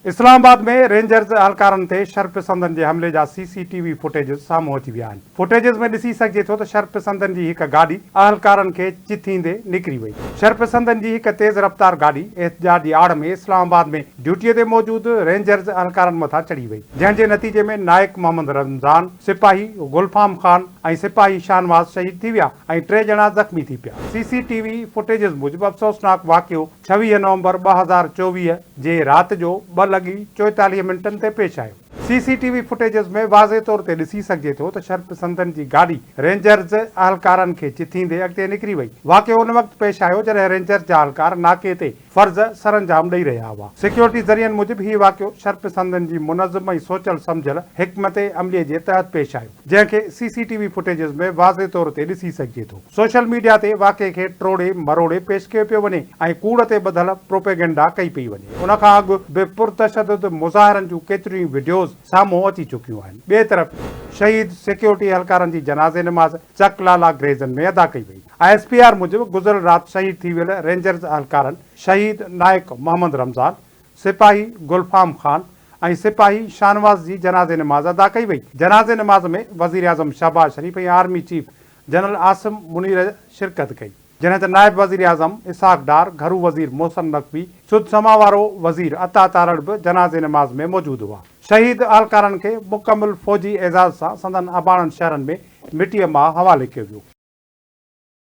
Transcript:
اسلام آباد ۾ رينجرز اهلڪارن تي شرپسندن جي حملي جا سي سي ٽي وي فوٽيجز سامهون اچي ويا آهن. فوٽيجز ۾ ڏسي سگهجي ٿو ته شرپسندن جي هڪ گاڏي اهلڪارن کي چٿيندي نڪري وئي. شرپسندن جي هڪ تيز رفتار گاڏي احتجاج جي آڙ ۾ اسلام آباد ۾ ڊيوٽي تي موجود رينجرز اهلڪارن مٿان چڙهي وئي، جنهن جي نتيجي ۾ نائيڪ محمد رمضان، سپاهي گلفام خان ۽ سپاهي شاهنواز شهيد ٿي ويا ۽ ٽي ڄڻا زخمي ٿي پيا. سي سي ٽي وي فوٽيجز موجب افسوسناڪ واقعو 26 نومبر 2024 جي رات جو ٻه لڳي 44 منٽن تي پيش آيو. سي سي ٽي وي فوٽيجز ۾ واضح طور تي ڏسي سگهجي ٿو ته شرپسندن جي گاڏي رينجرز اهلڪارن کي چٿيندي اڳتي نڪري وئي. واقعو ان وقت پيش آيو جڏهن رينجرز جا اهلڪار ناڪي تي فرض سرانجام ڏئي رهيا هئا. سيڪيورٽي ذريعن موجب هي واقعو شرپسندن جي منظم ۽ سوچيل سمجهيل حڪمت عملي جي تحت پيش آيو. جنهن کي سي سي ٽي وي فوٽيجز ۾ واضح طور تي ڏسي سگهجي ٿو. سوشل ميڊيا تي واقعي کي ٽوڙي مروڙي پيش ڪيو پيو وڃي ۽ ڪوڙ تي ٻڌل پروپيگنڊا ڪئي پئي وڃي. ان کان اڳ به پرتشدد مظاهرن جون ڪيتريون ئي وڊيوز سامهون اچي چڪيون آهن. ٻئي طرف شهيد سيڪيورٽي اهلڪارن جي جنازي نماز چڪ لالا گريزن ۾ ادا ڪئي وئي. I S P R موجب گذريل رات شهيد ٿي ويل رينجرز اهلڪارن شهيد نائيڪ محمد رمضان، سپاهي گلفام خان ۽ سپاهي شاهنواز جي جنازي نماز ادا ڪئي وئي. جنازي نماز ۾ وزيراعظم Shehbaz Sharif ۽ army chief general Asim Munir شرڪت ڪئي. جڏهن ته نائب وزيراعظم اسحاق ڊار، گهرو وزير محسن نقوي، سڌ سماء وارو وزير عطا تارڙ به جنازي نماز ۾ موجود هئا. شهيد اهلڪارن کي مڪمل فوجي اعزاز سان سندن اباڻن شهرن ۾ مٽيء ماء حوالي ڪيو ويو.